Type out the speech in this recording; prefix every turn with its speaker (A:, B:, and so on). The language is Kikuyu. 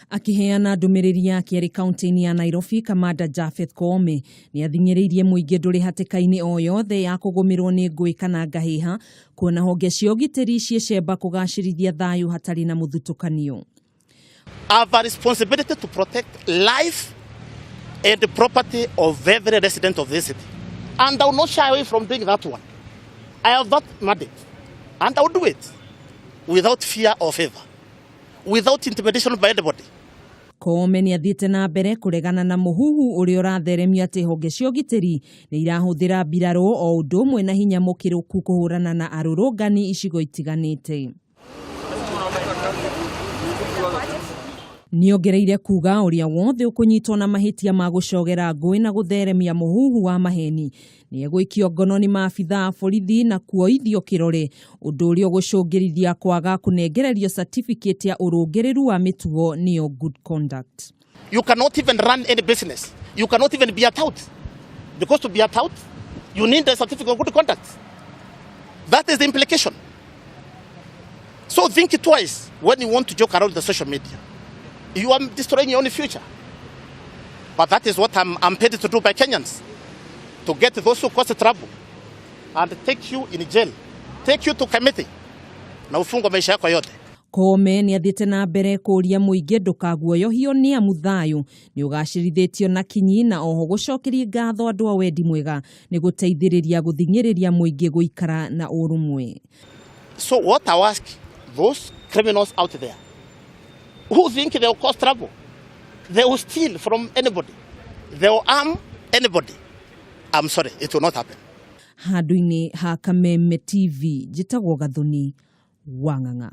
A: Akĩheana ndũmĩrĩri yake arĩ kaunti-inĩ ya Nairobi, Kamanda Japheth Koome nĩ athing'ĩrĩirie mũingĩ ndũrĩ hatĩka-inĩ o yothe ya kũgũmĩrwo nĩ ngũĩ kana ngahĩha, kuona honge cia ũgitĩri ciĩcemba kũgacĩrithia thayũ hatarĩ na mũthutũkanio.
B: I have a responsibility to protect life and the property of every resident of this city. And I will not shy away from doing that one. I have that mandate. And I will do it without fear or favor, without intimidation by anybody.
A: Koome nĩ athiĩte na mbere kũregana na mũhuhu ũrĩa ũratheremio atĩ honge cia ũgitĩri nĩ irahũthĩra mbirarũ o ũndũ ũmwe na hinya mũkĩrũku kũhũrana na arũrũngani icigo itiganĩte. Nĩongereire kuga ũrĩa wothe ũkũnyitwo na mahĩtia ma gũcogera ngũĩ na gũtheremia mũhuhu wa maheni nĩegũikio ngono nĩ maabitha a borithi na kuoithio kĩrore, ũndũ ũrĩa ũgũcũngĩrithia kwaga kũnengererio certificate ya ũrũngĩrĩru wa mĩtugo nĩyo good conduct.
B: You cannot even run any business. You cannot even be a tout. Because to be a tout, you need a certificate of good conduct. That is the implication. So think twice when you want to joke around the social media. You are destroying your own future. But that is what I'm paid to do by Kenyans. To get those who cause trouble and take you in jail. Take you to committee. Na ufungwe maisha yako yote.
A: Koome nĩ athiĩte na mbere kũũria mũingĩ ndũkaguoyohio nĩ amu thayũ nĩ ũgacĩrithĩtio na kinyi na oho gũcokeria ngatho andũ a wendi mwega nĩ gũteithĩrĩria gũthing'ĩrĩria mũingĩ gũikara na ũrũmwe.
B: So what I ask those criminals out there who think they will cause trouble, they will steal from anybody, they will harm anybody. I'm sorry, it will not happen.
A: Handũ-inĩ ha Kameme TV, njĩtagwo Gathoni Wang'ang'a.